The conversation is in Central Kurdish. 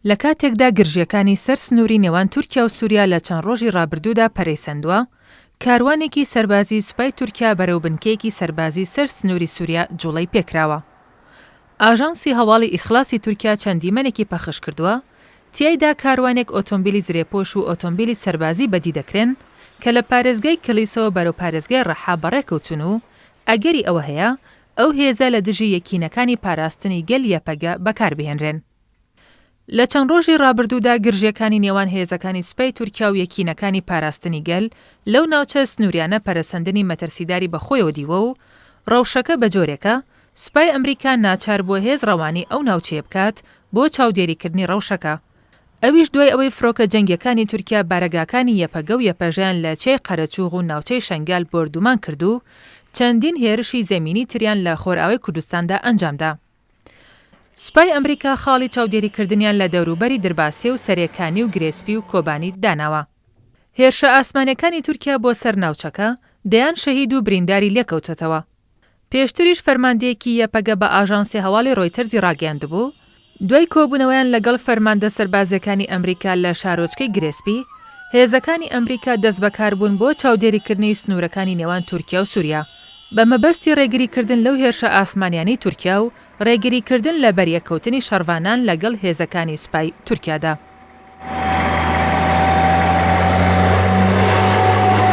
لە کاتێکدا گرژییەکانی سەر سنووری نێوان تورکیا و سووریا لە چەند ڕۆژی ڕابردوودا پەرەی سەندووە، کاروانێکی سەربازیی سوپای تورکیا بەرەو بنکەیەکی سەربازی سەر سنووری سووریا جوڵەی پێکراوە. ئاژانسی هەواڵی ئیخلاسی تورکیا چەند دیمەنێکی پەخش کردووە، تیایدا کاروانێک ئۆتۆمبیلی زرێپۆش و ئۆتۆمبیلی سەربازی بەدی دەکرێن کە لە پارێزگای کلیسەوە بەرەو پارێزگای ڕەحا بەڕێکەوتوون و ئەگەری ئەوە هەیە ئەو هێزە لە دژی یەکینەکانی پاراستنی گەل یەپەگە بەکاربهێنرێن. لە چەند ڕۆژی ڕابردوودا گرژییەکانی نێوان هێزەکانی سوپای تورکیا و یەکینەکانی پاراستنی گەل لەو ناوچە سنووریانە پەرەسەندنی مەترسیداری بەخۆیەوە دیوە و ڕەوشەکە بەجۆرێکە سوپای ئەمریکا ناچار بووە هێز ڕەوانەی ئەو ناوچەیە بکات بۆ چاودێریکردنی ڕەوشەکە، ئەویش دوای ئەوەی فڕۆکە جەنگییەکانی تورکیا بارەگاکانی یەپەگە و یەپەژەیان لە چیای قەرەچوغ و ناوچەی شەنگال بۆردومان کرد و چەندین هێرشی زەمینی تریان لە خۆرئاوای کوردستاندا ئەنجامدا. سوپای ئەمریکا خاڵی چاودێریکردنیان لە دەوروبەری درباسێ و سەرێکانی و گرێسپی و کۆبانی داناوە. هێرشە ئاسمانییەکانی تورکیا بۆ سەر ناوچەکە، دەیان شەهید و برینداری لێکەوتوەتەوە. پێشتریش فەرماندەیەکی یەپەگە بە ئاژانسی هەواڵی ڕۆیتەرزی ڕاگەیاندبوو، دوای کۆبوونەوەیان لەگەڵ فەرماندە سەربازییەکانی ئەمریکا لە شارۆچکەی گرێسپی، هێزەکانی ئەمریکا دەستبەکاربوون بۆ چاودێریکردنی سنوورەکانی نێوان تورکیا و سووریا بە مەبەستی ڕێگریکردن لەو هێرشە ئاسمانیانەی تورکیا و ڕێگریکردن لە بەریەککەوتنی شەڕڤانان لەگەڵ هێزەکانی سوپای تورکیادا.